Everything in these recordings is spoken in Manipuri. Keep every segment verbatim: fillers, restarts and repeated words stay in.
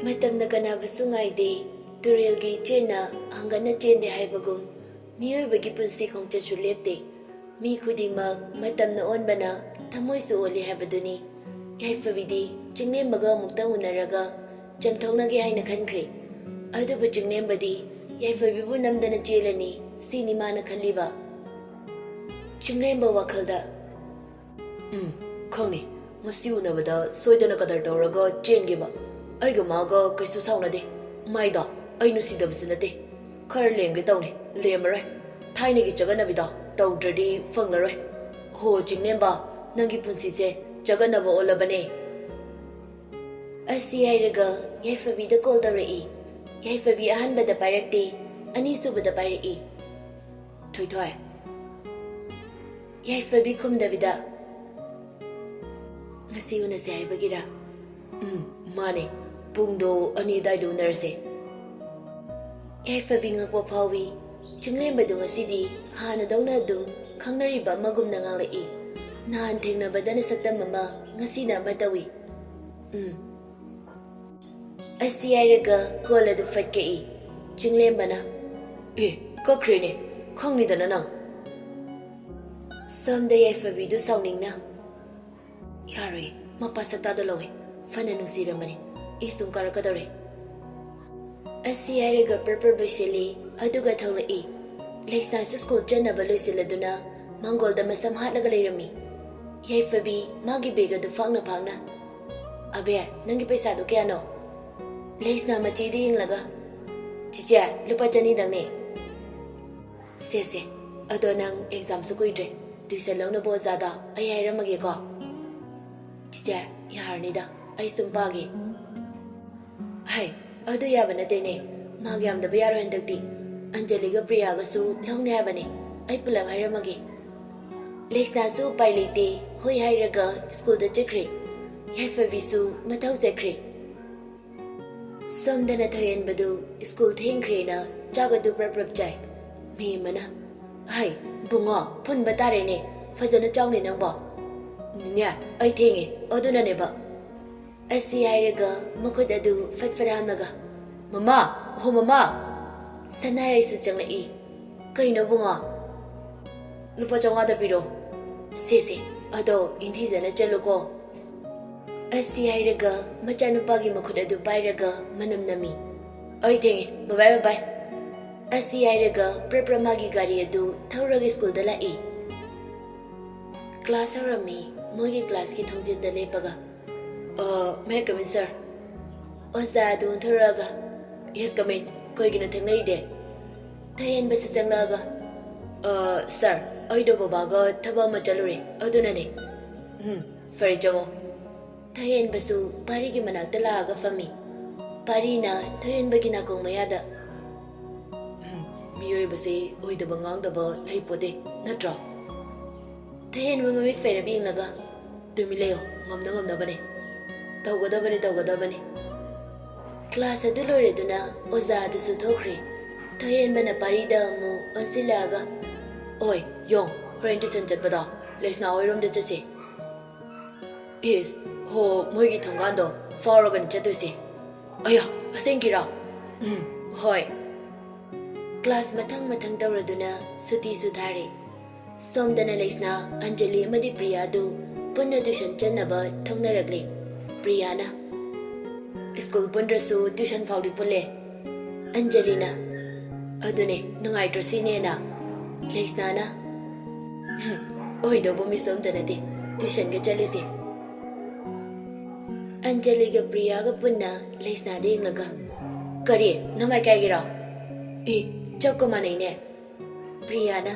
ꯃꯇꯝꯅ ꯀꯅꯥꯕꯨꯁꯨ ꯉꯥꯏꯗꯦ, ꯇꯨꯔꯦꯜꯒꯤ ꯏꯆꯦꯜꯅ ꯍꯪꯒꯠꯅ ꯆꯦꯟꯗꯦ ꯍꯥꯏꯕꯒꯨꯝ, ꯃꯤꯑꯣꯏꯕꯒꯤ ꯄꯨꯟꯁꯤ ꯈꯣꯡꯆꯠꯁꯨ ꯂꯦꯞꯇꯦ꯫ ꯃꯤ ꯈꯨꯗꯤꯡꯃꯛ ꯃꯇꯝꯅ ꯑꯣꯟꯕꯅ ꯊꯃꯣꯏꯁꯨ ꯑꯣꯜꯂꯤ ꯍꯥꯏꯕꯗꯨꯅꯤ꯫ ꯌꯥꯏꯐꯕꯤꯗꯤ ꯆꯤꯡꯂꯦꯝꯕꯒ ꯑꯃꯨꯛꯇꯪ ꯎꯅꯔꯒ ꯆꯝꯊꯣꯛꯅꯒꯦ ꯍꯥꯏꯅ ꯈꯟꯈ꯭ꯔꯦ꯫ ꯑꯗꯨꯕꯨ ꯆꯤꯡꯂꯦꯝꯕꯗꯤ ꯌꯥꯏꯐꯕꯤꯕꯨ ꯅꯝꯗꯅ ꯆꯦꯜꯂꯅꯤ ꯁꯤꯅꯤ ꯃꯥꯅ ꯈꯜꯂꯤꯕ꯫ ꯆꯤꯡꯂꯦꯝꯕ ꯋꯥꯈꯜꯗ, "ꯎꯝ, ꯈꯪꯅꯤ꯫ ꯉꯁꯤ ꯎꯅꯕꯗ ꯁꯣꯏꯗꯅ ꯀꯗꯔ ꯇꯧꯔꯒ ꯆꯦꯟꯒꯦꯕ꯫ ꯑꯩꯒ ꯃꯥꯒ ꯀꯩꯁꯨ ꯁꯥꯎꯅꯗꯦ꯫ ꯃꯥꯏꯗꯣ ꯑꯩ ꯅꯨꯡꯁꯤꯗꯕꯁꯨ ꯅꯠꯇꯦ꯫ ꯈꯔ ꯂꯦꯝꯒꯦ ꯇꯧꯅꯤ, ꯂꯦꯝꯃꯔꯣꯏ꯫ ꯊꯥꯏꯅꯒꯤ ꯆꯒꯠꯅꯕꯤꯗꯣ ꯇꯧꯗ꯭ꯔꯗꯤ ꯐꯪꯂꯔꯣꯏ꯫ ꯍꯣ ꯆꯤꯡꯂꯦꯝꯕ, ꯅꯪꯒꯤ ꯄꯨꯟꯁꯤꯁꯦ ꯆꯒꯠꯅꯕ ꯑꯣꯜꯂꯕꯅꯦ꯫" ꯑꯁꯤ ꯍꯥꯏꯔꯒ ꯌꯥꯏꯐꯕꯤꯗ ꯀꯣꯜ ꯇꯧꯔꯛꯏ꯫ ꯌꯥꯏꯐꯕꯤ ꯑꯍꯥꯟꯕꯗ ꯄꯥꯏꯔꯛꯇꯦ, ꯑꯅꯤꯁꯨꯕꯗ ꯄꯥꯏꯔꯛꯏ꯫ "ꯊꯣꯏꯊꯣꯏ꯫" ꯌꯥꯏꯐꯕꯤ ꯈꯨꯝꯗꯕꯤꯗ, "ꯉꯁꯤ ꯎꯅꯁꯦ ꯍꯥꯏꯕꯒꯤꯔꯥ?" "ꯎꯝ, ꯃꯥꯅꯦ꯫ ꯄꯨꯡꯗꯣ ꯑꯅꯤ ꯑꯗꯥꯏꯗ ꯎꯅꯔꯁꯦ꯫" ꯌꯥꯏꯐꯕꯤ ꯉꯛꯄ ꯐꯥꯎꯏ꯫ ꯆꯤꯡꯂꯦꯝꯕꯗꯨ ꯉꯁꯤꯗꯤ ꯍꯥꯟꯅꯗꯧꯅ ꯑꯗꯨꯝ ꯈꯪꯅꯔꯤꯕ ꯑꯃꯒꯨꯝꯅ ꯉꯥꯡꯂꯛꯏ꯫ ꯅꯍꯥꯟ ꯊꯦꯡꯅꯕꯗꯅ ꯁꯛꯇꯝ ꯑꯃ, ꯉꯁꯤꯅ ꯑꯃ ꯇꯧꯏ꯫ "ꯎꯝ꯫" ꯑꯁꯤ ꯍꯥꯏꯔꯒ ꯀꯣꯜ ꯑꯗꯨ ꯐꯠ ꯀꯛꯏ꯫ ꯆꯤꯡꯂꯦꯝꯕꯅ, "ꯑꯦ, ꯀꯛꯈ꯭ꯔꯦꯅꯦ꯫ ꯈꯪꯅꯤꯗꯅ ꯅꯪ꯫" ꯁꯣꯝꯗ ꯌꯥꯏꯐꯕꯤꯗꯨ ꯁꯥꯎꯅꯤꯡꯅ, "ꯌꯥꯔꯣꯏ, ꯃꯄꯥ ꯁꯛꯇꯥꯗꯣ ꯂꯧꯋꯦ꯫ ꯐꯅ ꯅꯨꯡꯁꯤꯔꯝꯕꯅꯤ꯫ ꯑꯩ ꯁꯨꯝ ꯀꯥꯔꯛꯀꯗꯧꯔꯦ꯫" ꯑꯁꯤ ꯍꯥꯏꯔꯒ ꯄ꯭ꯔꯞ ꯄ꯭ꯔꯞ ꯂꯣꯏꯁꯤꯜꯂꯤ, ꯑꯗꯨꯒ ꯊꯣꯛꯂꯛꯏ꯫ ꯂꯩꯁꯅꯥꯁꯨ ꯁ꯭ꯀꯨꯜ ꯆꯠꯅꯕ ꯂꯣꯏꯁꯤꯜꯂꯗꯨꯅ ꯃꯥꯡꯒꯣꯜꯗ ꯃꯁꯝ ꯍꯥꯠꯂꯒ ꯂꯩꯔꯝꯃꯤ꯫ ꯌꯥꯏꯐꯕꯤ ꯃꯥꯒꯤ ꯕꯦꯒ ꯑꯗꯨ ꯐꯥꯛꯅ ꯐꯥꯛꯅ, "ꯑꯕꯦ, ꯅꯪꯒꯤ ꯄꯩꯁꯥꯗꯨ ꯀꯌꯥꯅꯣ?" ꯂꯩꯁꯅꯥ ꯃꯆꯦꯗ ꯌꯦꯡꯂꯒ, "ꯆꯤꯆꯦ, ꯂꯨꯄꯥ ꯆꯅꯤꯗꯪꯅꯦ꯫" "ꯁꯦ, ꯁꯦ, ꯑꯗꯣ ꯅꯪ ꯑꯦꯛꯖꯥꯝꯁꯨ ꯀꯨꯏꯗ꯭ꯔꯦ, ꯇ꯭ꯌꯨꯁꯟ ꯂꯧꯅꯕ ꯑꯣꯖꯥꯗꯣ ꯑꯩ ꯍꯥꯏꯔꯝꯃꯒꯦꯀꯣ꯫" "ꯆꯤꯆꯦ, ꯌꯥꯔꯅꯤꯗ, ꯑꯩ ꯁꯨꯝ ꯄꯥꯒꯦ꯫" "ꯍꯩ, ꯑꯗꯨ ꯌꯥꯕ ꯅꯠꯇꯦꯅꯦ, ꯃꯥꯔꯛ ꯌꯥꯝꯗꯕ ꯌꯥꯔꯣꯏ ꯍꯟꯗꯛꯇꯤ꯫ ꯑꯟꯖꯂꯤꯒ ꯄ꯭ꯔꯤꯌꯥꯒꯁꯨ ꯂꯧꯅꯤ ꯍꯥꯏꯕꯅꯦ, ꯑꯩ ꯄꯨꯂꯞ ꯍꯥꯏꯔꯝꯃꯒꯦ꯫" ꯂꯩꯁꯅꯥꯁꯨ ꯎꯄꯥꯏ ꯂꯩꯇꯦ, ꯍꯣꯏ ꯍꯥꯏꯔꯒ ꯁ꯭ꯀꯨꯜꯗ ꯆꯠꯈ꯭ꯔꯦ꯫ ꯌꯥꯏꯐꯕꯤꯁꯨ ꯃꯊꯧ ꯆꯠꯈ꯭ꯔꯦ꯫ ꯁꯣꯝꯗꯅ ꯊꯣꯏꯍꯟꯕꯗꯨ ꯁ꯭ꯀꯨꯜ ꯊꯦꯡꯈ꯭ꯔꯦꯅ ꯆꯥꯛ ꯑꯗꯨ ꯄ꯭ꯔꯞ ꯄ꯭ꯔꯞ ꯆꯥꯏ꯫ ꯃꯦꯝꯃꯅ, "ꯍꯩ, ꯕꯨꯡꯉꯣ, ꯐꯨꯟꯕ ꯇꯥꯔꯦꯅꯦ, ꯐꯖꯅ ꯆꯥꯎꯅꯦ ꯅꯪꯕꯣ꯫" "ꯅꯤꯅꯦ, ꯑꯩ ꯊꯦꯡꯉꯦ, ꯑꯗꯨꯅꯅꯦꯕ꯫" ꯑꯁꯤ ꯍꯥꯏꯔꯒ ꯃꯈꯨꯠ ꯑꯗꯨ ꯐꯠ ꯐꯠ ꯍꯥꯝꯂꯒ, "ꯃꯃꯥ! ꯍꯣ ꯃꯃꯥ!" ꯁꯅꯥꯔꯩꯁꯨ ꯆꯪꯂꯛꯏ꯫ "ꯀꯩꯅꯣ ꯕꯨꯡꯉꯣ?" "ꯂꯨꯄꯥ ꯆꯥꯝꯃꯉꯥꯗ ꯄꯤꯔꯣ꯫ ꯁꯦ ꯁꯦ, ꯑꯗꯣ ꯏꯟꯊꯤꯖꯅ ꯆꯠꯂꯨꯀꯣ꯫" ꯑꯁꯤ ꯍꯥꯏꯔꯒ ꯃꯆꯥꯅꯨꯄꯥꯒꯤ ꯃꯈꯨꯠ ꯑꯗꯨ ꯄꯥꯏꯔꯒ ꯃꯅꯝ ꯅꯝꯃꯤ꯫ "ꯑꯩ ꯊꯦꯡꯉꯦ, ꯕꯕꯥꯏ ꯕꯕꯥꯏ꯫" ꯑꯁꯤ ꯍꯥꯏꯔꯒ ꯄ꯭ꯔꯞ ꯄ꯭ꯔꯞ ꯃꯥꯒꯤ ꯒꯥꯔꯤ ꯑꯗꯨ ꯊꯧꯔꯒ ꯁ꯭ꯀꯨꯜꯗ ꯂꯥꯛꯏ꯫ ꯀ꯭ꯂꯥꯁ ꯍꯧꯔꯝꯃꯤ꯫ ꯃꯣꯏꯒꯤ ꯀ꯭ꯂꯥꯁꯀꯤ ꯊꯣꯡꯖꯤꯟꯗ ꯂꯦꯞꯄꯒ, "ꯑ, may I come in, sir?" ꯑꯣꯖꯥ ꯑꯗꯨ ꯑꯣꯟꯊꯣꯔꯛꯑꯒ, "Yes, come in꯫ ꯀꯩꯒꯤꯅꯣ ꯊꯦꯡꯂꯛꯏꯗꯤ?" ꯊꯣꯏꯍꯦꯟꯕꯁꯨ ꯆꯪꯂꯛꯑꯒ, "ꯑ, sir, ꯑꯩꯗꯣ ꯕꯕꯥꯒ ꯊꯕꯛ ꯑꯃ ꯆꯠꯂꯨꯔꯦ, ꯑꯗꯨꯅꯅꯦ꯫" "ꯎꯝ, ꯐꯔꯦ, ꯆꯪꯉꯣ꯫" ꯊꯣꯏꯍꯦꯟꯕꯁꯨ ꯄꯥꯔꯤꯒꯤ ꯃꯅꯥꯛꯇ ꯂꯥꯛꯑꯒ ꯐꯝꯃꯤ꯫ ꯄꯥꯔꯤꯅ ꯊꯣꯏꯍꯦꯟꯕꯒꯤ ꯅꯥꯀꯣꯡ ꯃꯌꯥꯗ, "ꯎꯝ, ꯃꯤꯑꯣꯏꯕꯁꯦ ꯑꯣꯏꯗꯕ ꯉꯥꯡꯗꯕ ꯂꯩꯄꯣꯠꯇꯦ, ꯅꯠꯇ꯭ꯔꯣ?" ꯊꯣꯏꯍꯦꯟꯕ ꯃꯃꯤꯠ ꯐꯩꯔꯞ ꯌꯦꯡꯂꯒ, "ꯇꯨꯃꯤꯟ ꯂꯩꯌꯣ, ꯉꯝꯅ ꯉꯝꯅꯕꯅꯦ꯫ ꯇꯧꯒꯗꯕꯅꯤ, ꯇꯧꯒꯗꯕꯅꯤ꯫" ꯀ꯭ꯂꯥꯁ ꯑꯗꯨ ꯂꯣꯏꯔꯗꯨꯅ ꯑꯣꯖꯥ ꯑꯗꯨꯁꯨ ꯊꯣꯛꯈ꯭ꯔꯦ꯫ ꯊꯣꯏꯍꯦꯟꯕꯅ ꯄꯥꯔꯤꯗ ꯑꯃꯨꯛ ꯑꯣꯟꯁꯤꯜꯂꯛꯑꯒ, "ꯑꯣꯏ, ꯌꯣꯡ, ꯍꯣꯔꯦꯟ ꯇꯨꯏꯁꯟ ꯆꯠꯄꯗꯣ ꯂꯩꯁꯅꯥ ꯍꯣꯏꯔꯣꯝꯗ ꯆꯠꯁꯦ꯫" "ꯏꯁ, ꯍꯣ, ꯃꯣꯏꯒꯤ ꯊꯣꯡꯒꯥꯟꯗꯣ ꯐꯥꯎꯔꯒꯅꯤ ꯆꯠꯇꯣꯏꯁꯦ꯫" "ꯑꯌꯥ, ꯑꯁꯦꯡꯀꯤꯔꯣ?" "ꯎꯝ, ꯍꯣꯏ꯫" ꯀ꯭ꯂꯥꯁ ꯃꯊꯪ ꯃꯊꯪ ꯇꯧꯔꯗꯨꯅ ꯁꯨꯇꯤꯁꯨ ꯊꯥꯔꯦ꯫ ꯁꯣꯝꯗꯅ ꯂꯩꯁꯅꯥ, ꯑꯟꯖꯂꯤ ꯑꯃꯗꯤ ꯄ꯭ꯔꯤꯌꯥꯗꯨ ꯄꯨꯟꯅ ꯇ꯭ꯌꯨꯁꯟ ꯆꯠꯅꯕ ꯊꯣꯛꯅꯔꯛꯂꯦ꯫ ꯄ꯭ꯔꯤꯌꯥꯅ, "ꯁ꯭ꯀꯨꯜ ꯄꯨꯟꯗ꯭ꯔꯁꯨ ꯇ꯭ꯌꯨꯁꯟ ꯐꯥꯎꯗꯤ ꯄꯨꯜꯂꯦ꯫" ꯑꯟꯖꯂꯤꯅ, "ꯑꯗꯨꯅꯦ, ꯅꯨꯡꯉꯥꯏꯇ꯭ꯔꯣ ꯁꯤꯅꯦꯅ?" ꯂꯩꯁꯅꯥꯅ, "ꯍꯨꯝ, ꯑꯣꯏꯗꯧꯕ ꯃꯤꯁꯨ ꯑꯝꯇ ꯅꯠꯇꯦ ꯇ꯭ꯌꯨꯁꯟꯒ ꯆꯠꯂꯤꯁꯦ꯫" ꯑꯟꯖꯂꯤꯒ ꯄ꯭ꯔꯤꯌꯥꯒ ꯄꯨꯟꯅ ꯂꯩꯁꯅꯥꯗ ꯌꯦꯡꯂꯒ, "ꯀꯔꯤ? ꯅꯃꯥꯏ ꯀꯥꯏꯒꯤꯔꯣ?" "ꯑꯦ, ꯆꯞꯀ ꯃꯥꯟꯅꯩꯅꯦ꯫" ꯄ꯭ꯔꯤꯌꯥꯅ,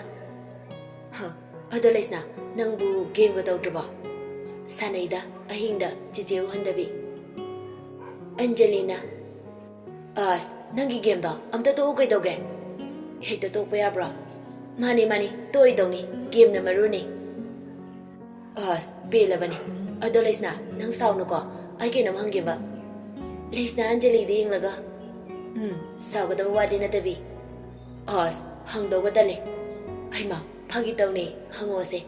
"ꯍ, ꯑꯗꯣ ꯂꯩꯁꯅꯥ, ꯅꯪꯕꯨ ꯒꯦꯝꯒ ꯇꯧꯗ꯭ꯔꯕꯣ?" "ꯁꯥꯟꯅꯩꯗ, ꯑꯍꯤꯡꯗ ꯆꯤꯆꯦ ꯎꯍꯟꯗꯕꯤ꯫" ꯑꯟꯖꯂꯤꯅ, "ꯑꯁ, ꯅꯪꯒꯤ ꯒꯦꯝꯗꯣ ꯑꯝꯇ ꯇꯣꯛꯎ ꯀꯩꯗꯧꯒꯦ?" "ꯍꯦꯛꯇ ꯇꯣꯛꯄ ꯌꯥꯕ꯭ꯔꯣ?" "ꯃꯥꯅꯤ, ꯃꯥꯅꯤ, ꯇꯣꯛꯏꯗꯧꯅꯤ, ꯒꯦꯝꯅ ꯃꯔꯨꯅꯤ꯫" "ꯑꯁ, ꯄꯦꯜꯂꯕꯅꯤ꯫ ꯑꯗꯣ ꯂꯩꯁꯅꯥ, ꯅꯪ ꯁꯥꯎꯅꯨꯀꯣ, ꯑꯩ ꯀꯩꯅꯣꯝ ꯍꯪꯒꯦꯕ꯫" ꯂꯩꯁꯅꯥ ꯑꯟꯖꯂꯤꯗ ꯌꯦꯡꯂꯒ, "ꯎꯝ, ꯁꯥꯎꯒꯗꯕ ꯋꯥꯗꯤ ꯅꯠꯇꯕꯤ꯫" "ꯑꯁ, ꯍꯪꯗꯧꯒ ꯇꯜꯂꯦ꯫" "ꯍꯩꯃꯥ, ꯐꯥꯒꯤ ꯇꯧꯅꯦ, ꯍꯪꯉꯣꯁꯦ꯫"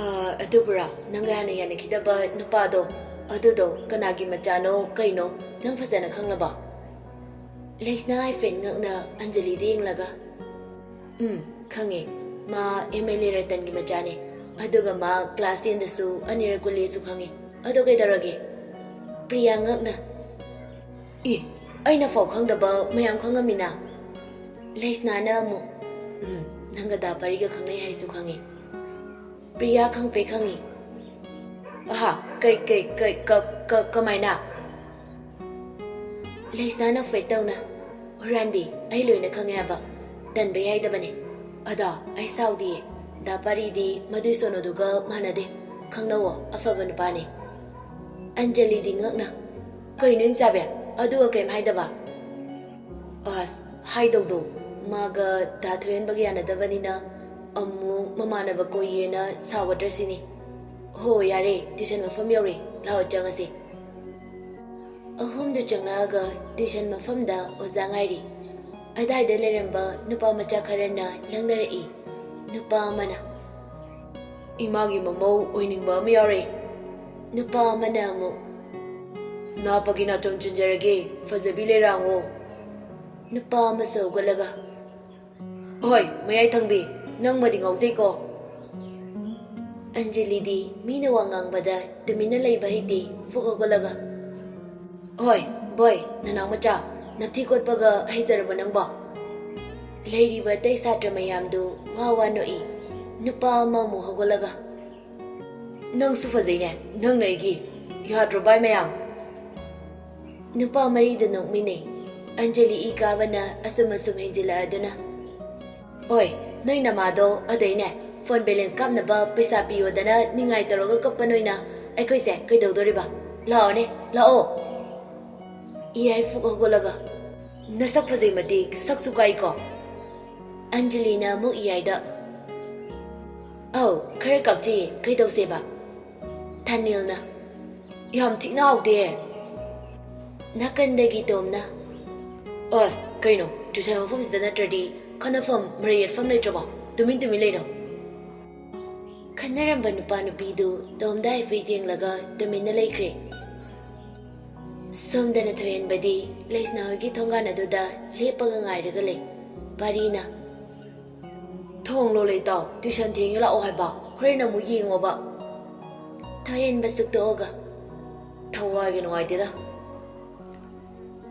"ꯑ, ꯑꯗꯨꯕꯨꯔꯣ, ꯅꯪꯒ ꯍꯥꯟꯅ ꯌꯥꯅꯈꯤꯗꯕ ꯅꯨꯄꯥꯗꯣ?" ꯑꯗꯨꯗꯣ ꯀꯅꯥꯒꯤ ꯃꯆꯥꯅꯣ ꯀꯩꯅꯣ ꯅꯪ ꯐꯖꯅ ꯈꯪꯂꯕꯣ? ꯂꯩꯁꯅꯥ ꯍꯥꯏꯐꯦꯠ ꯉꯛꯅ ꯑꯟꯖꯂꯤꯗ ꯌꯦꯡꯂꯒ, "ꯎꯝ, ꯈꯪꯉꯦ꯫ ꯃꯥ ꯑꯦꯝ ꯑꯦꯜ ꯑꯦ ꯔꯇꯟꯒꯤ ꯃꯆꯥꯅꯦ꯫ ꯑꯗꯨꯒ ꯃꯥ ꯀ꯭ꯂꯥꯁ ꯇꯦꯟꯗꯁꯨ ꯑꯅꯤꯔꯛ ꯀꯨꯜꯂꯦꯁꯨ ꯈꯪꯉꯦ꯫ ꯑꯗꯣ ꯀꯩꯗꯧꯔꯒꯦ?" ꯄ꯭ꯔꯤꯌꯥ ꯉꯛꯅ, "ꯏ, ꯑꯩꯅ ꯐꯥꯎ ꯈꯪꯗꯕ ꯃꯌꯥꯝ ꯈꯪꯉꯝꯃꯤꯅ?" ꯂꯩꯁꯅꯥꯅ ꯑꯃꯨꯛ, "ꯎꯝ, ꯅꯪꯒ ꯗꯥ ꯄꯥꯔꯤꯒ ꯈꯪꯅꯩ ꯍꯥꯏꯁꯨ ꯈꯪꯉꯤ꯫" ꯄ꯭ꯔꯤꯌꯥ ꯈꯪꯄꯦ ꯈꯪꯉꯤ꯫ "ꯑꯍꯥ, ꯀꯩ, ꯀꯩ, ꯀꯩ, ꯀ-, ꯀ-, ꯀꯃꯥꯏꯅ?" ꯂꯩꯁꯅꯥꯅ ꯐꯦꯠ ꯇꯧꯅ, "ꯍꯨꯔꯥꯟꯕꯤ, ꯑꯩ ꯂꯣꯏꯅ ꯈꯪꯉꯦ ꯍꯥꯏꯕ꯫ ꯇꯟꯕ ꯌꯥꯏꯗꯕꯅꯦ꯫ ꯑꯗꯣ ꯑꯩ ꯁꯥꯎꯗꯤꯌꯦ꯫ ꯗꯥ ꯄꯥꯔꯤꯗꯤ ꯃꯗꯨꯏ ꯁꯣꯅꯣꯗꯨꯒ ꯃꯥꯟꯅꯗꯦ꯫ ꯈꯪꯅꯧꯋꯣ, ꯑꯐꯕ ꯅꯨꯄꯥꯅꯦ꯫" ꯑꯟꯖꯂꯤꯗꯤ ꯉꯛꯅ, "ꯀꯩꯅꯣ ꯏꯪꯆꯥꯕꯤ? ꯑꯗꯨꯒ ꯀꯩꯝ ꯍꯥꯏꯗꯕ?" "ꯑꯁ, ꯍꯥꯏꯗꯧꯗꯣ, ꯃꯥꯒ ꯗꯥ ꯊꯣꯏꯍꯟꯕꯒ ꯌꯥꯅꯗꯕꯅꯤꯅ ꯑꯃꯨꯛ ꯃꯃꯥꯟꯅꯕ ꯀꯣꯏꯌꯦꯅ ꯁꯥꯎꯒꯗ꯭ꯔ ꯁꯤꯅꯤ꯫ ꯍꯣ, ꯌꯥꯔꯦ, ꯇ꯭ꯌꯨꯁꯟ ꯃꯐꯝ ꯌꯧꯔꯦ꯫ ꯂꯥꯛꯑꯣ, ꯆꯪꯉꯁꯦ꯫" ꯑꯍꯨꯝꯗꯨ ꯆꯪꯂꯛꯑꯒ ꯇ꯭ꯌꯨꯁꯟ ꯃꯐꯝꯗ ꯑꯣꯖꯥ ꯉꯥꯏꯔꯤ꯫ ꯑꯗꯥꯏꯗ ꯂꯩꯔꯝꯕ ꯅꯨꯄꯥ ꯃꯆꯥ ꯈꯔꯅ ꯂꯪꯅꯔꯛꯏ꯫ ꯅꯨꯄꯥ ꯑꯃꯅ, "ꯏꯃꯥꯒꯤ ꯃꯃꯧ ꯑꯣꯏꯅꯤꯡꯕ ꯑꯃ ꯌꯥꯎꯔꯦ꯫" ꯅꯨꯄꯥ ꯑꯃꯅ ꯑꯃꯨꯛ, "ꯅꯥꯄꯒꯤ ꯅꯥꯆꯣꯝ ꯆꯨꯟꯖꯔꯒꯦ, ꯐꯖꯕꯤ ꯂꯩꯔꯥꯡꯉꯣ꯫" ꯅꯨꯄꯥ ꯑꯃꯁꯨ ꯍꯧꯒꯠꯂꯒ, "ꯍꯣꯏ, ꯃꯌꯥꯏ ꯊꯪꯕꯤ, ꯅꯪꯃꯗꯤ ꯉꯥꯎꯖꯩꯀꯣ꯫" ꯑꯟꯖꯂꯤꯗꯤ ꯃꯤꯅ ꯋꯥ ꯉꯥꯡꯕꯗ ꯇꯨꯃꯤꯟꯅ ꯂꯩꯕ ꯍꯩꯇꯦ꯫ ꯐꯨꯛ ꯍꯧꯒꯠꯂꯒ, "ꯍꯣꯏ, ꯕꯣꯏ, ꯅꯅꯥꯎ ꯃꯆꯥ, ꯅꯞꯊꯤ ꯀꯣꯠꯄꯒ ꯍꯩꯖꯔꯕꯣ ꯅꯪꯕꯣ?" ꯂꯩꯔꯤꯕ ꯑꯇꯩ ꯁꯥꯇ꯭ꯔ ꯃꯌꯥꯝꯗꯨ ꯋꯥ ꯋꯥ ꯅꯣꯛꯏ꯫ ꯅꯨꯄꯥ ꯑꯃꯃꯨꯛ ꯍꯧꯒꯠꯂꯒ, "ꯅꯪꯁꯨ ꯐꯖꯩꯅꯦ, ꯅꯪꯅ ꯑꯩꯒꯤ꯫ ꯌꯥꯗ꯭ꯔꯣ ꯚꯥꯏ ꯃꯌꯥꯝ?" ꯅꯨꯄꯥ ꯃꯔꯤꯗꯨ ꯅꯣꯛꯃꯤꯟꯅꯩ꯫ ꯑꯟꯖꯂꯤ ꯏ ꯀꯥꯕꯅ ꯑꯁꯨꯝ ꯑꯁꯨꯝ ꯍꯦꯟꯖꯤꯜꯂꯛꯑꯗꯨꯅ, "ꯑꯣꯏ, ꯅꯣꯏ ꯅꯃꯥꯗꯣ ꯑꯗꯩꯅꯦ, ꯐꯣꯟ ꯕꯦꯂꯦꯟꯁ ꯀꯥꯞꯅꯕ ꯄꯩꯁꯥ ꯄꯤꯌꯣꯗꯅ ꯅꯤꯡꯉꯥꯏ ꯇꯧꯔꯒ ꯀꯞꯄ ꯅꯣꯏꯅ ꯑꯩꯈꯣꯏꯁꯦ ꯀꯩꯗꯧꯗꯣꯔꯤꯕ? ꯂꯥꯛꯑꯣꯅꯦ, ꯂꯥꯛꯑꯣ!" ꯏꯌꯥꯏ ꯐꯨꯛ ꯍꯧꯒꯠꯂꯒ, "ꯅꯁꯛ ꯐꯖꯩ ꯃꯇꯤꯛ ꯁꯛꯁꯨ ꯀꯥꯏꯀꯣ?" ꯑꯟꯖꯂꯤꯅ ꯑꯃꯨꯛ ꯏꯌꯥꯏꯗ, "ꯑꯧ, ꯈꯔ ꯀꯥꯛꯆꯩꯌꯦ, ꯀꯩꯗꯧꯁꯦꯕ?" ꯊꯥꯅꯤꯜꯅ, "ꯌꯥꯝ ꯊꯤꯅ ꯍꯥꯎꯇꯦ꯫" ꯅꯥꯀꯟꯗꯒꯤ ꯇꯣꯝꯅ, "ꯑꯁ, ꯀꯩꯅꯣ, ꯇ꯭ꯌꯨꯁꯟ ꯃꯐꯝꯁꯤꯗ ꯅꯠꯇ꯭ꯔꯗꯤ ꯈꯠꯅꯐꯝ, ꯃꯔꯩ ꯌꯦꯠꯐꯝ ꯂꯩꯇ꯭ꯔꯕꯣ? ꯇꯨꯃꯤꯟ ꯇꯨꯃꯤꯟ ꯂꯩꯅꯧ꯫" ꯈꯟꯅꯔꯝꯕ ꯅꯨꯄꯥ ꯅꯨꯄꯤꯗꯨ ꯇꯣꯝꯗ ꯍꯥꯏꯐꯦꯠ ꯌꯦꯡꯂꯒ ꯇꯨꯃꯤꯟꯅ ꯂꯩꯈ꯭ꯔꯦ꯫ ꯁꯣꯝꯗꯅ ꯊꯣꯏꯍꯦꯟꯕꯗꯤ ꯂꯩꯁꯅꯥ ꯍꯣꯏꯒꯤ ꯊꯣꯡꯒꯥꯟ ꯑꯗꯨꯗ ꯂꯦꯞꯄꯒ ꯉꯥꯏꯔꯒ ꯂꯩ꯫ ꯄꯥꯔꯤꯅ, "ꯊꯣꯡ ꯂꯣꯜꯂꯦ ꯏꯇꯥꯎ, tuition ꯊꯦꯡꯉꯦ ꯂꯥꯛꯑꯣ ꯍꯥꯏꯕ, ꯍꯣꯔꯦꯟ ꯑꯃꯨꯛ ꯌꯦꯡꯉꯣꯕ꯫" ꯊꯣꯏꯍꯦꯟꯕ ꯁꯨꯛꯇꯣꯛꯑꯒ, "ꯊꯋꯥꯏꯒ ꯅꯨꯡꯉꯥꯏꯇꯦꯗ꯫"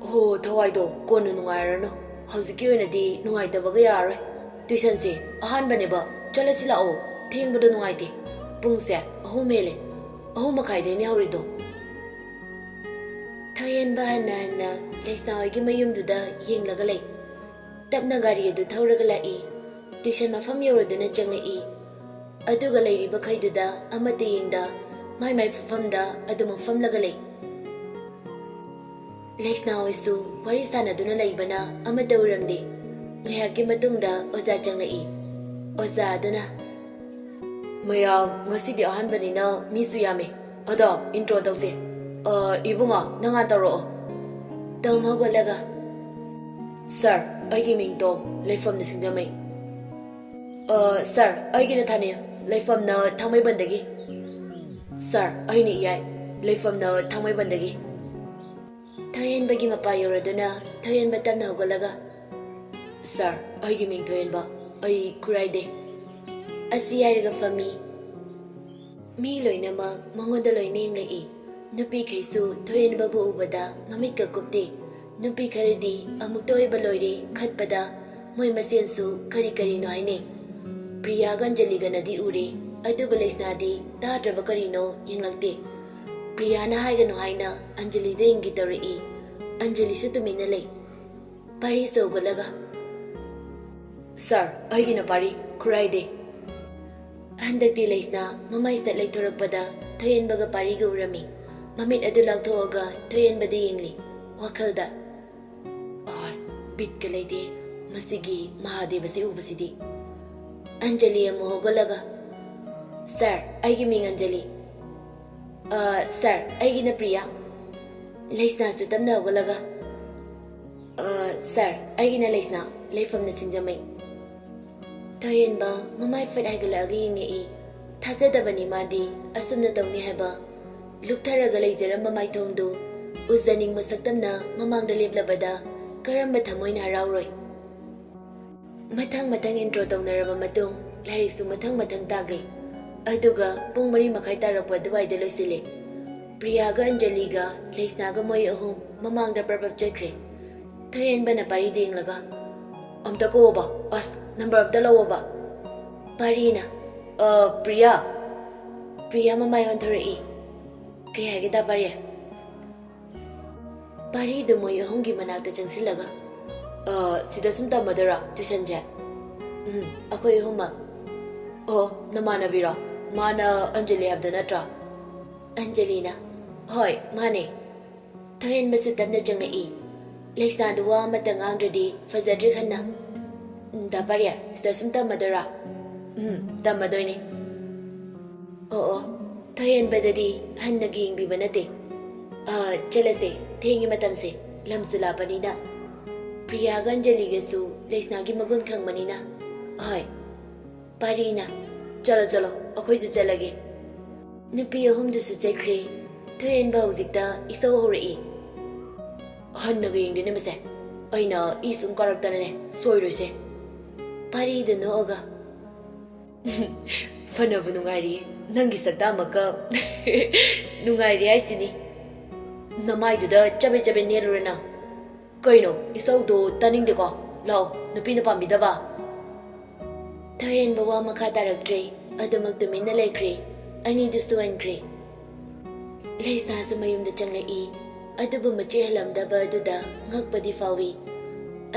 "ꯍꯣ, ꯊꯋꯥꯏꯗꯣ ꯀꯣꯟꯅ ꯅꯨꯡꯉꯥꯏꯔꯅꯨ, ꯍꯧꯖꯤꯛꯀꯤ ꯑꯣꯏꯅꯗꯤ ꯅꯨꯡꯉꯥꯏꯇꯕꯒ ꯌꯥꯔꯔꯣꯏ꯫ Tuitionꯁꯦ ꯑꯍꯥꯟꯕꯅꯦꯕ, ꯆꯠꯂꯁꯤ ꯂꯥꯛꯑꯣ, ꯊꯦꯡꯕꯗꯣ ꯅꯨꯡꯉꯥꯏꯇꯦ꯫ ꯄꯨꯡꯁꯦ ꯑꯍꯨꯝ ꯍꯦꯜꯂꯦ, ꯑꯍꯨꯝ ꯃꯈꯥꯏꯗꯩꯅꯦ ꯍꯧꯔꯤꯗꯣ꯫" ꯊꯣꯏꯍꯦꯟꯕ ꯍꯟꯅ ꯍꯟꯅ ꯂꯩꯁꯅꯥ ꯍꯣꯏꯒꯤ ꯃꯌꯨꯝꯗꯨꯗ ꯌꯦꯡꯂꯒ ꯂꯩ꯫ ꯇꯞꯅ ꯒꯥꯔꯤ ꯑꯗꯨ ꯊꯧꯔꯒ ꯂꯥꯛꯏ꯫ Tuition ꯃꯐꯝ ꯌꯧꯔꯗꯨꯅ ꯆꯪꯂꯛꯏ꯫ ꯑꯗꯨꯒ ꯂꯩꯔꯤꯕꯈꯩꯗꯨꯗ ꯑꯃꯠꯇ ꯌꯦꯡꯗ ꯃꯥꯏ ꯃꯥꯏ ꯐꯝꯐꯝꯗ ꯑꯗꯨꯃꯛ ꯐꯝꯂꯒ ꯂꯩ꯫ ꯂꯩꯁꯅꯥ ꯍꯣꯏꯁꯨ ꯋꯥꯔꯤ ꯁꯥꯟꯅꯗꯨꯅ ꯂꯩꯕꯅ ꯑꯃꯠꯇ ꯎꯔꯝꯗꯦ꯫ ꯉꯥꯏꯍꯥꯛꯀꯤ ꯃꯇꯨꯡꯗ ꯑꯣꯖꯥ ꯆꯪꯂꯛꯏ꯫ ꯑꯣꯖꯥ ꯑꯗꯨꯅ, "ꯃꯌꯥꯝ, ꯉꯁꯤꯗꯤ ꯑꯍꯥꯟꯕꯅꯤꯅ ꯃꯤꯁꯨ ꯌꯥꯝꯃꯦ꯫ ꯑꯗꯣ intro ꯇꯧꯁꯦ꯫ ꯑ, ꯏꯕꯨꯡꯉꯣ, ꯅꯪ ꯍꯥꯟꯅ ꯇꯧꯔꯛꯑꯣ꯫" ꯇꯣꯝ ꯍꯧꯒꯠꯂꯒ, "Sir, ꯑꯩꯒꯤ ꯃꯤꯡ ꯇꯣꯝ, ꯂꯩꯐꯝꯅ ꯁꯤꯡꯖꯃꯩ꯫" "ꯑ, sir, ꯑꯩꯒꯤꯅ ꯊꯥꯅꯤꯜ, ꯂꯩꯐꯝꯅ ꯊꯥꯡꯃꯩꯕꯟꯗꯒꯤ꯫" "Sir, ꯑꯩꯅ ꯏꯌꯥꯏ, ꯂꯩꯐꯝꯅ ꯊꯥꯡꯃꯩꯕꯟꯗꯒꯤ꯫" ꯊꯣꯏꯍꯦꯟꯕꯒꯤ ꯃꯄꯥ ꯌꯧꯔꯗꯨꯅ ꯊꯣꯏꯍꯦꯟꯕ ꯇꯞꯅ ꯍꯧꯒꯠꯂꯒ, "Sir, ꯑꯩꯒꯤ ꯃꯤꯡ ꯊꯣꯏꯍꯦꯟꯕ, ꯑꯩ ꯈꯨꯔꯥꯏꯗꯩ꯫" ꯑꯁꯤ ꯍꯥꯏꯔꯒ ꯐꯝꯃꯤ꯫ ꯃꯤ ꯂꯣꯏꯅꯃꯛ ꯃꯉꯣꯟꯗ ꯂꯣꯏꯅ ꯌꯦꯡꯂꯛꯏ꯫ ꯅꯨꯄꯤꯈꯩꯁꯨ ꯊꯣꯏꯍꯦꯟꯕꯕꯨ ꯎꯕꯗ ꯃꯃꯤꯠꯀ ꯀꯨꯞꯇꯦ꯫ ꯅꯨꯄꯤ ꯈꯔꯗꯤ ꯑꯃꯨꯛꯇ ꯑꯣꯏꯕ ꯂꯣꯏꯔꯦ ꯈꯠꯄꯗ ꯃꯣꯏ ꯃꯁꯦꯟꯁꯨ ꯀꯔꯤ ꯀꯔꯤꯅꯣ ꯍꯥꯏꯅꯩ꯫ ꯄ꯭ꯔꯤꯌꯥꯒ ꯑꯟꯖꯂꯤꯒꯅꯗꯤ ꯎꯔꯦ, ꯑꯗꯨꯕꯨ ꯂꯩꯁꯅꯥꯗꯤ ꯇꯥꯗ꯭ꯔꯕ ꯀꯔꯤꯅꯣ ꯌꯦꯡꯂꯛꯇꯦ꯫ ꯄ꯭ꯔꯤꯌꯥꯅ ꯍꯥꯏꯒꯅꯨ ꯍꯥꯏꯅ ꯑꯟꯖꯂꯤꯗ ꯌꯦꯡꯒꯦ ꯇꯧꯔꯛꯏ꯫ ꯑꯟꯖꯂꯤꯁꯨ ꯇꯨꯃꯤꯟꯅ ꯂꯩ꯫ ꯄꯥꯔꯤꯁꯨ ꯍꯧꯒꯠꯂꯒ, "Sir, ꯑꯩꯒꯤꯅ ꯄꯥꯔꯤ, ꯈꯨꯔꯥꯏꯗꯩ꯫" ꯍꯟꯗꯛꯇꯤ ꯂꯩꯁꯅꯥ ꯃꯃꯥꯏ ꯁꯠ ꯂꯩꯊꯣꯔꯛꯄꯗ ꯊꯣꯏꯍꯦꯟꯕꯒ ꯄꯥꯔꯤꯒ ꯎꯔꯝꯃꯤ꯫ ꯃꯃꯤꯠ ꯑꯗꯨ ꯂꯥꯎꯊꯣꯛꯑꯒ ꯊꯣꯏꯍꯦꯟꯕꯗ ꯌꯦꯡꯂꯤ꯫ ꯋꯥꯈꯜꯗ, "ꯑꯁ, ꯕꯤꯠꯀ ꯂꯩꯇꯦ ꯃꯁꯤꯒꯤ ꯃꯍꯥꯗꯦꯕꯁꯤ ꯎꯕꯁꯤꯗꯤ꯫" ꯑꯟꯖꯂꯤ ꯑꯃꯨꯛ ꯍꯧꯒꯠꯂꯒ, "Sir, ꯑꯩꯒꯤ ꯃꯤꯡ ꯑꯟꯖꯂꯤ꯫" "ꯑ, sir, ꯑꯩꯒꯤꯅ ꯄ꯭ꯔꯤꯌꯥ꯫" ꯂꯩꯁꯅꯥꯁꯨ ꯇꯞꯅ ꯍꯧꯒꯠꯂꯒ, "ꯑ, sir, ꯑꯩꯒꯤꯅ ꯂꯩꯁꯅꯥ, ꯂꯩꯐꯝꯅ ꯁꯤꯡꯖꯃꯩ꯫" ꯊꯣꯏꯍꯦꯟꯕ ꯃꯃꯥꯏ ꯐꯠ ꯍꯥꯏꯒꯠꯂꯛꯑꯒ ꯌꯦꯡꯉꯛꯏ꯫ ꯊꯥꯖꯗꯕꯅꯤ ꯃꯥꯗꯤ ꯑꯁꯨꯝꯅ ꯇꯧꯅꯤ ꯍꯥꯏꯕ꯫ ꯂꯨꯞꯊꯔꯒ ꯂꯩꯖꯔꯝꯕ ꯃꯥꯏꯊꯣꯡꯗꯨ ꯎꯖꯅꯤꯡꯕ ꯁꯛꯇꯝꯅ ꯃꯃꯥꯡꯗ ꯂꯦꯞꯂꯕꯗ ꯀꯔꯝꯕ ꯊꯃꯣꯏꯅ ꯍꯔꯥꯎꯔꯣꯏ? ꯃꯊꯪ ꯃꯊꯪ intro ꯇꯧꯅꯔꯕ ꯃꯇꯨꯡ ꯂꯥꯏꯔꯤꯛꯁꯨ ꯃꯊꯪ ꯃꯊꯪ ꯇꯥꯛꯂꯦ꯫ ꯑꯗꯨꯒ ꯄꯨꯡ ꯃꯔꯤ ꯃꯈꯥꯏ ꯇꯥꯔꯛꯄ ꯑꯗꯨꯋꯥꯏꯗ ꯂꯣꯏꯁꯤꯜꯂꯦ꯫ ꯄ꯭ꯔꯤꯌꯥꯒ ꯑꯟꯖꯂꯤꯒ ꯂꯩꯁꯅꯥꯒ ꯃꯣꯏ ꯑꯍꯨꯝ ꯃꯃꯥꯡꯗ ꯄ꯭ꯔꯞ ꯄ꯭ꯔꯞ ꯆꯠꯈ꯭ꯔꯦ꯫ ꯊꯣꯏꯍꯦꯟꯕꯅ ꯄꯥꯔꯤꯗ ꯌꯦꯡꯂꯒ, "ꯑꯝꯇ ꯀꯧꯋꯣꯕ, ꯑꯁ, number ꯑꯝꯇ ꯂꯧꯋꯣꯕ꯫" ꯄꯥꯔꯤꯅ, "ꯑ, ꯄ꯭ꯔꯤꯌꯥ꯫" ꯄ꯭ꯔꯤꯌꯥ ꯃꯃꯥꯏ ꯑꯣꯟꯊꯣꯔꯛꯏ꯫ "ꯀꯩ ꯍꯥꯏꯒꯦ ꯗꯥ ꯄꯥꯔꯤ?" ꯄꯥꯔꯤꯗꯨ ꯃꯣꯏ ꯑꯍꯨꯝꯒꯤ ꯃꯅꯥꯛꯇ ꯆꯪꯁꯤꯜꯂꯒ, "ꯑ, ꯁꯤꯗ ꯁꯨꯝ ꯇꯝꯃꯗꯣꯏꯔꯣ tuitionꯁꯦ?" "ꯎꯝ, ꯑꯩꯈꯣꯏ ꯑꯍꯨꯝꯃꯛ꯫" "ꯑꯣ, ꯅꯃꯥꯟꯅꯕꯤꯔꯣ? ꯃꯥꯅ ꯑꯟꯖꯂꯤ ꯍꯥꯏꯕꯗꯣ ꯅꯠꯇ꯭ꯔꯣ?" ꯑꯟꯖꯂꯤꯅ, "ꯍꯣꯏ, ꯃꯥꯅꯦ꯫" ꯊꯣꯏꯍꯦꯟꯕꯁꯨ ꯇꯞꯅ ꯆꯪꯂꯛꯏ꯫ ꯂꯩꯁꯅꯥꯗꯨ ꯋꯥ ꯑꯃꯠꯇ ꯉꯥꯡꯗ꯭ꯔꯗꯤ ꯐꯖꯗ꯭ꯔꯦ ꯈꯟꯅ, "ꯗꯥ ꯄꯥꯔꯤ, ꯁꯤꯗ ꯁꯨꯝ ꯇꯝꯃꯗꯣꯏꯔꯣ?" "ꯎꯝ, ꯇꯝꯃꯗꯣꯏꯅꯦ꯫" "ꯑꯣ, ꯑꯣ꯫" ꯊꯣꯏꯍꯦꯟꯕꯗꯗꯤ ꯍꯟꯅꯒ ꯌꯦꯡꯕꯤꯕ ꯅꯠꯇꯦ꯫ "ꯑ, ꯆꯠꯂꯁꯦ, ꯊꯦꯡꯉꯤ ꯃꯇꯝꯁꯦ, ꯂꯝꯁꯨ ꯂꯥꯞꯄꯅꯤꯅ꯫" ꯄ꯭ꯔꯤꯌꯥꯒ ꯑꯟꯖꯂꯤꯒꯁꯨ ꯂꯩꯁꯅꯥꯒꯤ ꯃꯒꯨꯟ ꯈꯪꯕꯅꯤꯅ, "ꯍꯣꯏ꯫" ꯄꯥꯔꯤꯅ, "ꯆꯠꯂꯣ, ꯆꯠꯂꯣ, ꯑꯩꯈꯣꯏꯁꯨ ꯆꯠꯂꯒꯦ꯫" ꯅꯨꯄꯤ ꯑꯍꯨꯝꯗꯨꯁꯨ ꯆꯠꯈ꯭ꯔꯦ꯫ ꯊꯣꯏꯍꯦꯟꯕ ꯍꯧꯖꯤꯛꯇ ꯏꯁꯧ ꯍꯧꯔꯛꯏ꯫ "ꯍꯟꯅꯒ ꯌꯦꯡꯗꯦꯅꯦ ꯃꯁꯦ꯫ ꯑꯩꯅ ꯏ ꯁꯨꯝ ꯀꯥꯔꯛꯇꯅꯅꯦ, ꯁꯣꯏꯔꯣꯏꯁꯦ꯫" ꯄꯥꯔꯤꯗ ꯅꯣꯛꯑꯒ, "ꯐꯅꯕꯨ ꯅꯨꯡꯉꯥꯏꯔꯤꯌꯦ, ꯅꯪꯒꯤ ꯁꯛꯇꯥꯃꯛꯀ ꯅꯨꯡꯉꯥꯏꯔꯤ ꯍꯥꯏꯁꯤꯅꯤ꯫ ꯅꯃꯥꯏꯗꯨꯗ ꯆꯕꯦꯠ ꯆꯕꯦꯠ ꯅꯦꯜꯂꯨꯔꯦ ꯅꯪ꯫ ꯀꯩꯅꯣ, ꯏꯁꯧꯗꯣ ꯇꯥꯅꯤꯡꯗꯦꯀꯣ꯫ ꯂꯥꯛꯑꯣ, ꯅꯨꯄꯤꯅ ꯄꯥꯝꯕꯤꯗꯕ꯫" ꯊꯣꯏꯍꯦꯟꯕ ꯋꯥ ꯃꯈꯥ ꯇꯥꯔꯛꯇ꯭ꯔꯦ꯫ ꯑꯗꯨꯃꯛ ꯇꯨꯃꯤꯟꯅ ꯂꯩꯈ꯭ꯔꯦ꯫ ꯑꯅꯤꯗꯨꯁꯨ ꯍꯟꯈ꯭ꯔꯦ꯫ ꯂꯩꯁꯅꯥꯁꯨ ꯃꯌꯨꯝꯗ ꯆꯪꯂꯛꯏ꯫ ꯑꯗꯨꯕꯨ ꯃꯆꯦ ꯍꯜꯂꯝꯗꯕ ꯑꯗꯨꯗ ꯉꯛꯄꯗꯤ ꯐꯥꯎꯏ꯫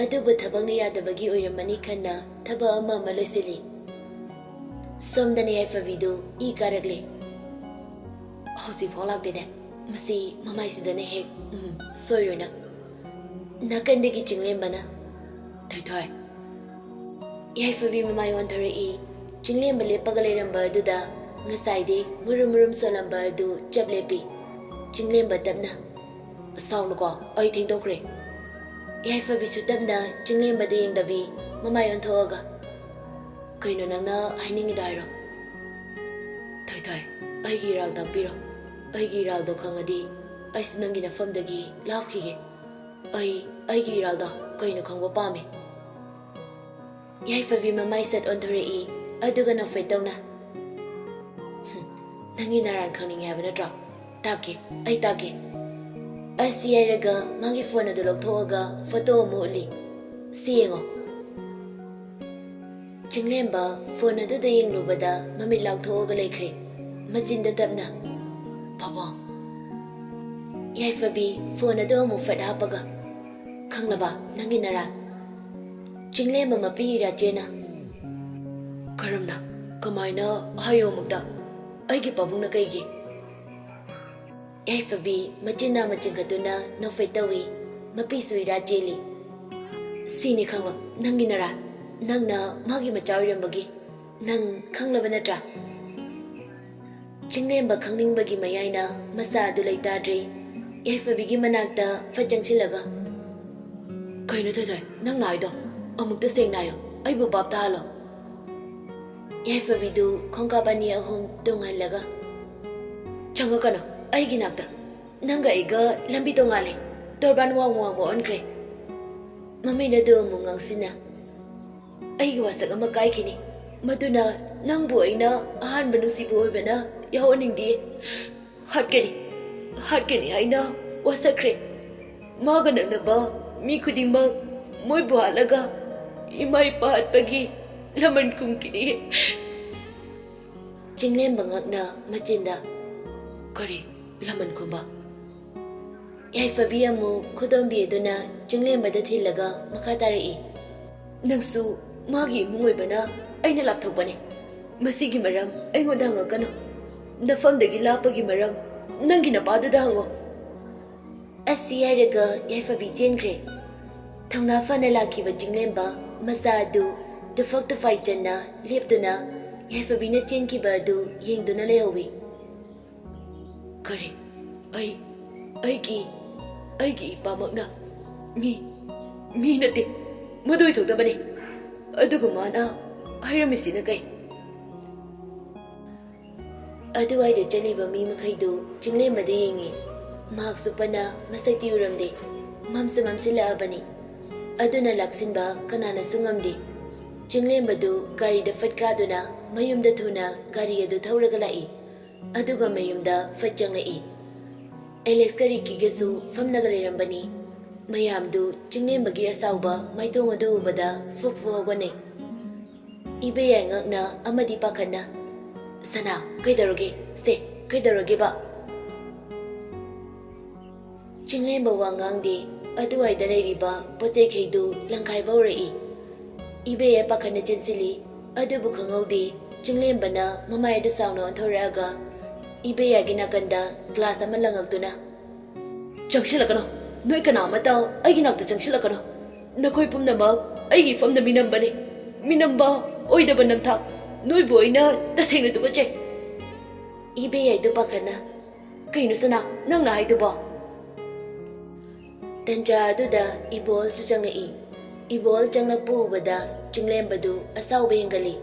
ꯑꯗꯨꯕꯨ ꯊꯕꯛꯅ ꯌꯥꯗꯕꯒꯤ ꯑꯣꯏꯔꯝꯃꯅꯤ ꯈꯟꯅ ꯊꯕꯛ ꯑꯃ ꯑꯃ ꯂꯣꯏꯁꯤꯜꯂꯤ꯫ ꯁꯣꯝꯗꯅ ꯌꯥꯏꯐꯕꯤꯗꯨ ꯏ ꯀꯥꯔꯛꯂꯦ꯫ "ꯍꯧꯖꯤꯛꯐꯥꯎ ꯂꯥꯛꯇꯦꯅꯦ꯫ ꯃꯁꯤ ꯃꯃꯥꯏꯁꯤꯗꯅ ꯍꯦꯛ, ꯎꯝ, ꯁꯣꯏꯔꯣꯏꯅ꯫" ꯅꯥꯀꯟꯗꯒꯤ ꯆꯤꯡꯂꯦꯝꯕꯅ, "ꯊꯣꯏꯊꯣꯏ꯫" ꯌꯥꯏꯐꯕꯤ ꯃꯃꯥꯏ ꯑꯣꯟꯊꯣꯔꯛꯏ꯫ ꯆꯤꯡꯂꯦꯝꯕ ꯂꯦꯞꯄꯒ ꯂꯩꯔꯝꯕ ꯑꯗꯨꯗ ꯉꯁꯥꯏꯗꯤ ꯃꯨꯔꯨꯝ ꯃꯨꯔꯨꯝ ꯁꯣꯜꯂꯝꯕ ꯑꯗꯨ ꯆꯞ ꯂꯦꯞꯄꯤ꯫ ꯆꯤꯡꯂꯦꯝꯕ ꯇꯞꯅ, "ꯁꯥꯎꯅꯨꯀꯣ, ꯑꯩ ꯊꯦꯡꯗꯣꯛꯈ꯭ꯔꯦ꯫" ꯌꯥꯏꯐꯕꯤꯁꯨ ꯇꯞꯅ ꯆꯤꯡꯂꯦꯝꯕꯗ ꯌꯦꯡꯗꯕꯤ ꯃꯃꯥꯏ ꯑꯣꯟꯊꯣꯛꯑꯒ, "ꯀꯩꯅꯣ ꯅꯪꯅ ꯍꯥꯏꯅꯤꯡꯉꯤꯗꯣ ꯍꯥꯏꯔꯣ꯫" ꯑꯩꯒꯤ ꯏꯔꯥꯜ ꯇꯥꯛꯄꯤꯔꯣ꯫ ꯑꯩꯒꯤ ꯏꯔꯥꯜꯗꯣ ꯈꯪꯉꯗꯤ ꯑꯩꯁꯨ ꯅꯪꯒꯤ ꯅꯐꯝꯗꯒꯤ ꯂꯥꯞꯈꯤꯒꯦ꯫ ꯑꯩ ꯑꯩꯒꯤ ꯏꯔꯥꯜꯗꯣ ꯀꯩꯅꯣ ꯈꯪꯕ ꯄꯥꯝꯃꯤ꯫ ꯌꯥꯏꯐꯕꯤ ꯃꯃꯥꯏ ꯁꯠ ꯑꯣꯟꯊꯣꯔꯛꯏ, ꯑꯗꯨꯒ ꯅꯣꯛꯐꯦꯠ ꯇꯧꯅ, "ꯍꯨꯝ, ꯅꯪꯒꯤ ꯅꯔꯥꯟ ꯈꯪꯅꯤꯡꯉꯦ ꯍꯥꯏꯕ ꯅꯠꯇ꯭ꯔꯣ? ꯇꯥꯛꯀꯦ, ꯑꯩ ꯇꯥꯛꯀꯦ꯫ ꯑꯁꯤ ꯍꯥꯏꯔꯒ ꯃꯥꯒꯤ ꯐꯣꯟ ꯑꯗꯨ ꯂꯧꯊꯣꯛꯑꯒ ꯐꯣꯇꯣ ꯑꯃ ꯎꯠꯂꯤ꯫ ꯁꯤ ꯌꯦꯡꯉꯣ꯫" ꯆꯤꯡꯂꯦꯝꯕ ꯐꯣꯟ ꯑꯗꯨꯗ ꯌꯦꯡꯂꯨꯕꯗ ꯃꯃꯤꯠ ꯂꯥꯎꯊꯣꯛꯑꯒ ꯂꯩꯈ꯭ꯔꯦ꯫ ꯃꯆꯤꯟꯗ ꯇꯞꯅ, "ꯄꯥꯕꯨꯡ꯫" ꯌꯥꯏꯐꯕꯤ ꯐꯣꯟ ꯑꯗꯨ ꯑꯃꯨꯛ ꯐꯠ ꯍꯥꯞꯄꯒ, "ꯈꯪꯂꯕ ꯅꯪꯒꯤ ꯅꯔꯥ?" ꯆꯤꯡꯂꯦꯝꯕ ꯃꯄꯤ ꯏꯔꯥ ꯆꯦꯅ, "ꯀꯔꯝꯅ? ꯀꯃꯥꯏꯅ? ꯍꯥꯏꯌꯣ ꯑꯃꯨꯛꯇ꯫ ꯑꯩꯒꯤ ꯄꯥꯕꯨꯡꯅ ꯀꯩꯒꯤ?" ꯌꯥꯏꯐꯕꯤ ꯃꯆꯤꯟ ꯅꯥꯝꯃ ꯆꯤꯡꯈꯠꯇꯨꯅ ꯅꯣꯛꯐꯦꯠ ꯇꯧꯏ꯫ ꯃꯄꯤꯁꯨ ꯏꯔꯥ ꯆꯦꯜꯂꯤ꯫ "ꯁꯤꯅꯤ ꯈꯪꯂꯣ ꯅꯪꯒꯤ ꯅꯔꯥ꯫ ꯅꯪꯅ ꯃꯥꯒꯤ ꯃꯆꯥ ꯑꯣꯏꯔꯝꯕꯒꯤ꯫ ꯅꯪ ꯈꯪꯂꯕ ꯅꯠꯇ꯭ꯔꯥ?" ꯆꯤꯡꯂꯦꯝꯕ ꯈꯪꯅꯤꯡꯕꯒꯤ ꯃꯌꯥꯏꯅ ꯃꯆꯥ ꯑꯗꯨ ꯂꯩꯇꯥꯗ꯭ꯔꯦ꯫ ꯌꯥꯏꯐꯕꯤꯒꯤ ꯃꯅꯥꯛꯇ ꯐꯠ ꯆꯪꯁꯤꯜꯂꯒ, "ꯀꯩꯅꯣ ꯊꯣꯏꯊꯣꯏ, ꯅꯪꯅ ꯍꯥꯏꯗꯣ? ꯑꯃꯨꯛꯇ ꯁꯦꯡꯅ ꯍꯥꯏꯌꯣ꯫ ꯑꯩꯕꯨ ꯚꯥꯞ ꯇꯥꯍꯜꯂꯣ꯫" ꯌꯥꯏꯐꯕꯤꯗꯨ ꯈꯣꯡꯀꯥꯞ ꯑꯅꯤ ꯑꯍꯨꯝ ꯇꯨꯡꯍꯜꯂꯒ, "ꯆꯪꯉꯛꯀꯅꯨ ꯑꯩꯒꯤ ꯅꯥꯛꯇ꯫ ꯅꯪꯒ ꯑꯩꯒ ꯂꯝꯕꯤ ꯇꯣꯉꯥꯜꯂꯦ꯫ ꯇꯣꯔꯕꯥꯟ ꯋꯥꯡꯃ ꯋꯥꯡꯃ ꯑꯣꯟꯈ꯭ꯔꯦ꯫" ꯃꯃꯤꯠ ꯑꯗꯨ ꯑꯃꯨꯛ ꯉꯥꯡꯁꯤꯟꯅ, "ꯑꯩꯒꯤ ꯋꯥꯁꯛ ꯑꯃ ꯀꯥꯏꯈꯤꯅꯤ꯫ ꯃꯗꯨꯅ ꯅꯪꯕꯨ ꯑꯩꯅ ꯑꯍꯥꯟꯕ ꯅꯨꯡꯁꯤꯕ ꯑꯣꯏꯕꯅ ꯌꯥꯎꯍꯟꯅꯤꯡꯗꯦ꯫ ꯍꯥꯠꯀꯅꯤ, ꯍꯥꯠꯀꯅꯤ ꯍꯥꯏꯅ ꯋꯥꯁꯛꯈ꯭ꯔꯦ꯫ ꯃꯥꯒ ꯅꯛꯅꯕ ꯃꯤ ꯈꯨꯗꯤꯡꯃꯛ ꯃꯣꯏꯕꯨ ꯍꯥꯠꯂꯒ ꯏꯃꯥ ꯏꯄꯥ ꯍꯥꯠꯄꯒꯤ ꯂꯃꯟ ꯈꯨꯝꯈꯤꯅꯤ꯫" ꯆꯤꯡꯂꯦꯝꯕ ꯉꯛꯅ ꯃꯆꯤꯟꯗ, "ꯀꯔꯤ ꯂꯃꯟ ꯈꯨꯝꯕ?" ꯌꯥꯏꯐꯕꯤ ꯑꯃꯨꯛ ꯈꯨꯗꯣꯝꯕꯤ ꯑꯗꯨꯅ ꯆꯤꯡꯂꯦꯝꯕꯗ ꯊꯤꯜꯂꯒ ꯃꯈꯥ ꯇꯥꯔꯛꯏ, "ꯅꯪꯁꯨ ꯃꯥꯒꯤ ꯏꯃꯨꯡ ꯑꯣꯏꯕꯅ ꯑꯩꯅ ꯂꯥꯞꯊꯣꯛꯄꯅꯦ꯫ ꯃꯁꯤꯒꯤ ꯃꯔꯝ ꯑꯩꯉꯣꯟꯗ ꯍꯪꯉꯛꯀꯅꯨ꯫ ꯅꯐꯝꯗꯒꯤ ꯂꯥꯞꯄꯒꯤ ꯃꯔꯝ ꯅꯪꯒꯤ ꯅꯄꯥꯗꯨꯗ ꯍꯪꯉꯣ꯫" ꯑꯁꯤ ꯍꯥꯏꯔꯒ ꯌꯥꯏꯐꯕꯤ ꯆꯦꯟꯈ꯭ꯔꯦ꯫ ꯊꯧꯅꯥ ꯐꯅ ꯂꯥꯛꯈꯤꯕ ꯆꯤꯡꯂꯦꯝꯕ ꯃꯆꯥ ꯑꯗꯨ ꯇꯨꯐꯛ ꯇꯨꯐꯥꯏ ꯆꯟꯅ ꯂꯦꯞꯇꯨꯅ ꯌꯥꯏꯐꯕꯤꯅ ꯆꯦꯟꯈꯤꯕ ꯑꯗꯨ ꯌꯦꯡꯗꯨꯅ ꯂꯩꯍꯧꯏ꯫ "ꯀꯔꯤ? ꯑꯩ, ꯑꯩꯒꯤ, ꯑꯩꯒꯤ ꯏꯄꯥꯃꯛꯅ? ꯃꯤ, ꯃꯤ ꯅꯠꯇꯦ꯫ ꯃꯗꯨ ꯑꯣꯏꯊꯣꯛꯇꯕꯅꯤ꯫ ꯑꯗꯨꯒ ꯃꯥꯅ ꯍꯥꯏꯔꯝꯃꯤꯁꯤꯅ ꯀꯩ?" ꯑꯗꯨꯋꯥꯏꯗ ꯆꯠꯂꯤꯕ ꯃꯤ ꯃꯈꯩꯗꯨ ꯆꯤꯡꯂꯦꯝꯕꯗ ꯌꯦꯡꯉꯤ꯫ ꯃꯍꯥꯛꯁꯨ ꯄꯟꯅ ꯃꯁꯛꯇꯤ ꯎꯔꯝꯗꯦ꯫ ꯃꯝꯁꯨ ꯃꯝꯁꯤꯜꯂꯛꯑꯕꯅꯤ꯫ ꯑꯗꯨꯅ ꯂꯥꯛꯁꯤꯟꯕ ꯀꯅꯥꯅꯁꯨ ꯉꯝꯗꯦ꯫ ꯆꯤꯡꯂꯦꯝꯕꯗꯨ ꯒꯥꯔꯤꯗ ꯐꯠ ꯀꯥꯗꯨꯅ ꯃꯌꯨꯝꯗ ꯊꯨꯅ ꯒꯥꯔꯤ ꯑꯗꯨ ꯊꯧꯔꯒ ꯂꯥꯛꯏ꯫ ꯑꯗꯨꯒ ꯃꯌꯨꯝꯗ ꯐꯠ ꯆꯪꯂꯛꯏ꯫ ꯑꯦꯂꯦꯛꯁꯀ ꯔꯤꯀꯤꯒꯁꯨ ꯐꯝꯂꯒ ꯂꯩꯔꯝꯕꯅꯤ꯫ ꯃꯌꯥꯝꯗꯨ ꯆꯤꯡꯂꯦꯝꯕꯒꯤ ꯑꯁꯥꯎꯕ ꯃꯥꯏꯊꯣꯡ ꯑꯗꯨ ꯎꯕꯗ ꯐꯨꯛ ꯐꯨꯛ ꯍꯧꯒꯠꯅꯩ꯫ ꯏꯕꯦꯌꯥꯏ ꯉꯛꯅ ꯑꯃꯗꯤ ꯄꯥꯈꯠꯅ, "ꯁꯅꯥ, ꯀꯩꯗꯧꯔꯒꯦ? ꯁꯦ, ꯀꯩꯗꯧꯔꯒꯦꯕ?" ꯆꯤꯡꯂꯦꯝꯕ ꯋꯥ ꯉꯥꯡꯗꯦ꯫ ꯑꯗꯨꯋꯥꯏꯗ ꯂꯩꯔꯤꯕ ꯄꯣꯠ ꯆꯩꯈꯩꯗꯨ ꯂꯪꯈꯥꯏꯕ ꯍꯧꯔꯛꯏ꯫ ꯏꯕꯦꯌꯥꯏ ꯄꯥꯈꯠꯅ ꯆꯦꯟꯁꯤꯜꯂꯤ꯫ ꯑꯗꯨꯕꯨ ꯈꯪꯍꯧꯗꯦ, ꯆꯤꯡꯂꯦꯝꯕꯅ ꯃꯃꯥꯏ ꯑꯗꯨ ꯆꯥꯎꯅ ꯑꯣꯟꯊꯣꯔꯛꯑꯒ ꯏꯕꯦꯌꯥꯏꯒꯤ ꯅꯥꯀꯟꯗ ꯒ꯭ꯂꯥꯁ ꯑꯃ ꯂꯪꯉꯛꯇꯨꯅ, "ꯆꯪꯁꯤꯜꯂꯛꯀꯅꯨ! ꯅꯣꯏ ꯀꯅꯥ ꯑꯃꯠꯇ ꯑꯩꯒꯤ ꯅꯥꯛꯇ ꯆꯪꯁꯤꯜꯂꯛꯀꯅꯨ! ꯅꯈꯣꯏ ꯄꯨꯝꯅꯃꯛ ꯑꯩꯒꯤ ꯏꯐꯝꯗ ꯃꯤꯅꯝꯕꯅꯤ꯫ ꯃꯤꯅꯝꯕ, ꯑꯣꯏꯗꯕ ꯅꯝꯊꯥꯛ! ꯅꯣꯏꯕꯨ ꯑꯩꯅ ꯇꯁꯦꯡꯅ ꯇꯨꯀꯠꯆꯩ!" ꯏꯕꯦꯌꯥꯏꯗꯨ ꯄꯥꯈꯠꯅ, "ꯀꯩꯅꯣ ꯁꯅꯥ, ꯅꯪꯅ ꯍꯥꯏꯗꯨꯕꯣ?" ꯇꯟꯖꯥ ꯑꯗꯨꯗ ꯏꯕꯣꯜꯁꯨ ꯆꯪꯂꯛꯏ꯫ ꯏꯕꯣꯜ ꯆꯪꯂꯛꯄ ꯎꯕꯗ ꯆꯤꯡꯂꯦꯝꯕꯗꯨ ꯑꯁꯥꯎꯕ ꯍꯦꯟꯒꯠꯂꯤ꯫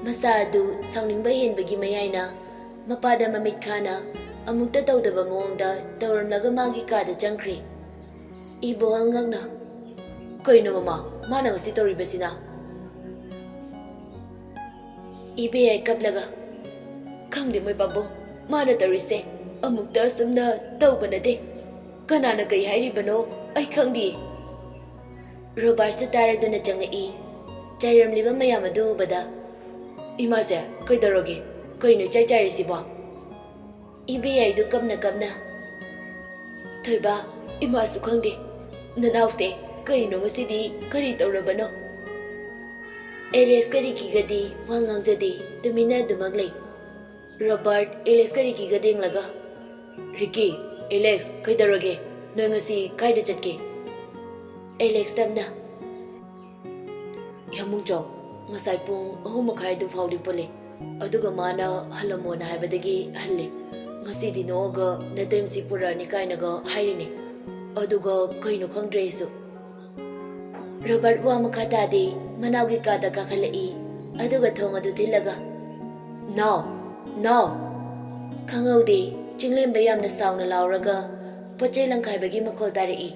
ꯃꯁꯥ ꯑꯗꯨ ꯁꯥꯎꯅꯤꯡꯕ ꯍꯦꯟꯕꯒꯤ ꯃꯌꯥꯏꯅ ꯃꯄꯥꯗ ꯃꯃꯤꯠ ꯈꯥꯅ ꯑꯃꯨꯛꯇ ꯇꯧꯗꯕ ꯃꯑꯣꯡꯗ ꯇꯧꯔꯝꯂꯒ ꯃꯥꯒꯤ ꯀꯥꯗ ꯆꯪꯈ꯭ꯔꯦ꯫ ꯏꯕꯣꯜ ꯉꯛꯅ, "ꯀꯩꯅꯣ ꯃꯃꯥ, ꯃꯥꯅ ꯉꯁꯤ ꯇꯧꯔꯤꯕꯁꯤꯅ?" ꯏꯕꯦꯌꯥꯏ ꯀꯞꯂꯒ, "ꯈꯪꯗꯦ ꯃꯣꯏ ꯄꯥꯕꯨꯡ, ꯃꯥꯅ ꯇꯧꯔꯤꯁꯦ ꯑꯃꯨꯛꯇ ꯑꯁꯨꯝꯅ ꯇꯧꯕ ꯅꯠꯇꯦ꯫ ꯀꯅꯥꯅ ꯀꯩ ꯍꯥꯏꯔꯤꯕꯅꯣ ꯑꯩ ꯈꯪꯗꯦ꯫" ꯔꯣꯕꯥꯔꯠꯁꯨ ꯇꯥꯔꯗꯨꯅ ꯆꯪꯂꯛꯏ꯫ ꯆꯥꯏꯔꯝꯂꯤꯕ ꯃꯌꯥꯝ ꯑꯗꯨ ꯎꯕꯗ, "ꯏꯃꯥꯁꯦ, ꯀꯩꯗꯧꯔꯒꯦ? ꯀꯩꯅꯣ ꯏꯆꯥꯏ ꯆꯥꯏꯔꯤꯁꯤꯕꯣ?" ꯏꯕꯦꯌꯥꯏꯗꯨ ꯀꯞꯅ ꯀꯞꯅ, "ꯊꯣꯏꯕ, ꯏꯃꯥꯁꯨ ꯈꯪꯗꯦ꯫ ꯅꯅꯥꯎꯁꯦ ꯀꯩꯅꯣ ꯉꯁꯤꯗꯤ, ꯀꯔꯤ ꯇꯧꯔꯕꯅꯣ?" ꯑꯦꯂꯦꯛꯁꯀ ꯔꯤꯀꯤꯒꯗꯤ ꯋꯥ ꯉꯥꯡꯖꯗꯦ, ꯇꯨꯃꯤꯟꯅ ꯑꯗꯨꯃꯛ ꯂꯩ꯫ ꯔꯣꯕꯥꯔꯠ ꯑꯦꯂꯦꯛꯁꯀ ꯔꯤꯀꯤꯒ ꯌꯦꯡꯂꯒ, "ꯔꯤꯀꯤ, ꯑꯦꯂꯦꯛꯁ, ꯀꯩꯗꯧꯔꯒꯦ? ꯅꯣꯏ ꯉꯁꯤ ꯀꯥꯏꯗ ꯆꯠꯀꯦ?" ꯑꯦꯂꯦꯛꯁ ꯇꯞꯅ, "ꯌꯥꯝꯕꯨꯡꯖꯥꯎ, ꯉꯁꯥꯏ ꯄꯨꯡ ꯑꯍꯨꯝ ꯃꯈꯥꯏ ꯑꯗꯨ ꯐꯥꯎꯗꯤ ꯄꯨꯜꯂꯦ, ꯑꯗꯨꯒ ꯃꯥꯅ ꯍꯜꯂꯝꯃꯣꯅ ꯍꯥꯏꯕꯗꯒꯤ ꯍꯜꯂꯦ꯫ ꯉꯁꯤꯗꯤ ꯅꯣꯛꯑꯒ ꯅꯇꯩꯃꯁꯤ ꯄꯨꯔꯛꯑꯅꯤ ꯀꯥꯏꯅꯒ ꯍꯥꯏꯔꯤꯅꯦ, ꯑꯗꯨꯒ ꯀꯩꯅꯣ ꯈꯪꯗ꯭ꯔꯦ ꯑꯩꯁꯨ꯫" ꯔꯣꯕꯥꯔꯠ ꯋꯥ ꯃꯈꯥ ꯇꯥꯗꯦ, ꯃꯅꯥꯎꯒꯤ ꯀꯥꯗ ꯀꯥꯈꯠꯂꯛꯏ, ꯑꯗꯨꯒ ꯊꯣꯡ ꯑꯗꯨ ꯊꯤꯜꯂꯒ, "ꯅꯥꯎ, ꯅꯥꯎ!" ꯈꯪꯍꯧꯗꯦ, ꯆꯤꯡꯂꯦꯝꯕ ꯌꯥꯝꯅ ꯁꯥꯎꯅ ꯂꯥꯎꯔꯒ ꯄꯣꯠ ꯆꯩ ꯂꯪꯈꯥꯏꯕꯒꯤ ꯃꯈꯣꯜ ꯇꯥꯔꯛꯏ꯫